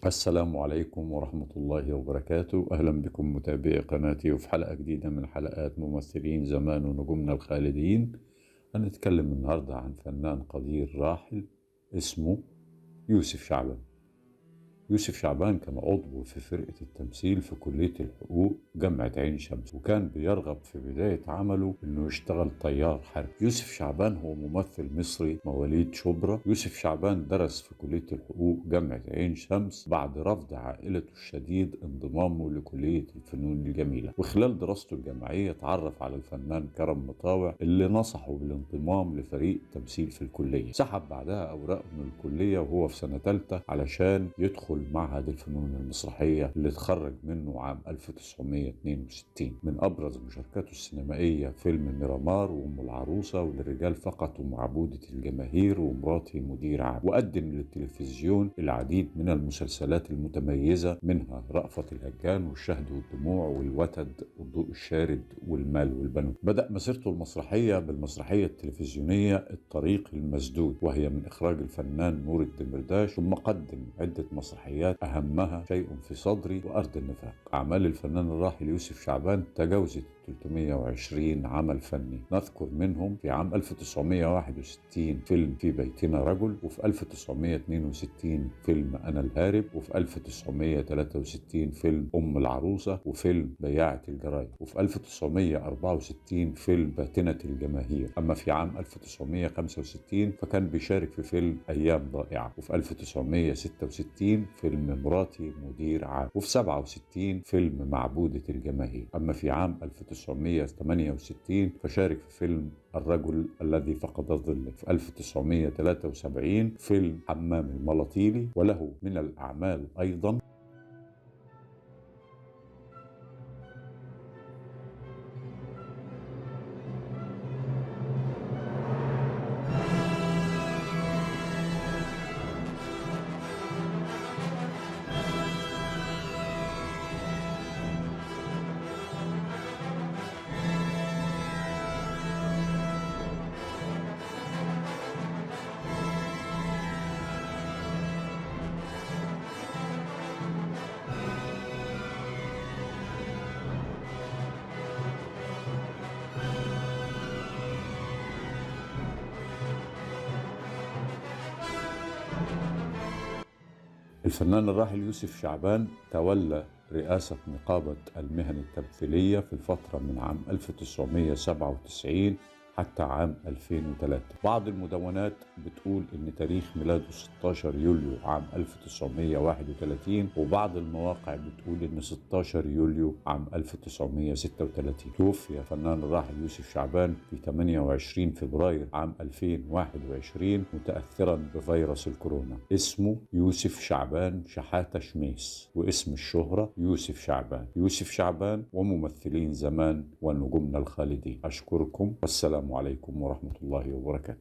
السلام عليكم ورحمة الله وبركاته. أهلا بكم متابعي قناتي، وفي حلقة جديدة من حلقات ممثلين زمان ونجومنا الخالدين. هنتكلم النهاردة عن فنان قدير راحل اسمه يوسف شعبان. يوسف شعبان كان عضو في فرقة التمثيل في كلية الحقوق جامعة عين شمس، وكان بيرغب في بداية عمله انه يشتغل طيار حربي. يوسف شعبان هو ممثل مصري مواليد شبرا. يوسف شعبان درس في كلية الحقوق جامعة عين شمس بعد رفض عائلته الشديد انضمامه لكلية الفنون الجميلة. وخلال دراسته الجامعية تعرف على الفنان كرم مطاوع اللي نصحه بالانضمام لفريق تمثيل في الكلية. سحب بعدها أوراقه من الكلية وهو في سنة ثالثة علشان يدخل معهد الفنون المسرحية اللي اتخرج منه عام 1962. من أبرز مشاركاته السينمائية فيلم ميرامار وأم العروسة وللرجال فقط ومعبودة الجماهير ومراتي مدير عام. وقدم للتلفزيون العديد من المسلسلات المتميزة، منها رأفت الهجان والشهد والدموع والوتد والضوء الشارد والمال والبنون. بدأ مسيرته المسرحية بالمسرحية التلفزيونية الطريق المسدود، وهي من إخراج الفنان نور الدمرداش، ثم قدم عدة مسرحيات أهمها شيء في صدري وأرض النفاق. أعمال الفنان الراحل يوسف شعبان تجاوزت 320 عمل فني، نذكر منهم في عام 1961 فيلم في بيتنا رجل، وفي 1962 فيلم أنا الهارب، وفي 1963 فيلم أم العروسة وفيلم بياعة الجرايد، وفي 1964 فيلم فاتنة الجماهير. أما في عام 1965 فكان بيشارك في فيلم أيام ضائعة، وفي 1966 فيلم مراتي مدير عام، وفي 67 فيلم معبودة الجماهير. أما في عام 1968 فشارك في فيلم الرجل الذي فقد ظله. في 1973 فيلم حمام الملاطيلي، وله من الأعمال أيضا الفنان الراحل يوسف شعبان. تولى رئاسة نقابة المهن التمثيلية في الفترة من عام 1997 حتى عام 2003. بعض المدونات بتقول إن تاريخ ميلاده 16 يوليو عام 1931، وبعض المواقع بتقول إن 16 يوليو عام 1936. توفي الفنان الراحل يوسف شعبان في 28 فبراير عام 2021 متأثرا بفيروس الكورونا. اسمه يوسف شعبان شحاتة شميس، واسم الشهرة يوسف شعبان. يوسف شعبان وممثلين زمان ونجومنا الخالدين. أشكركم والسلام عليكم ورحمة الله وبركاته.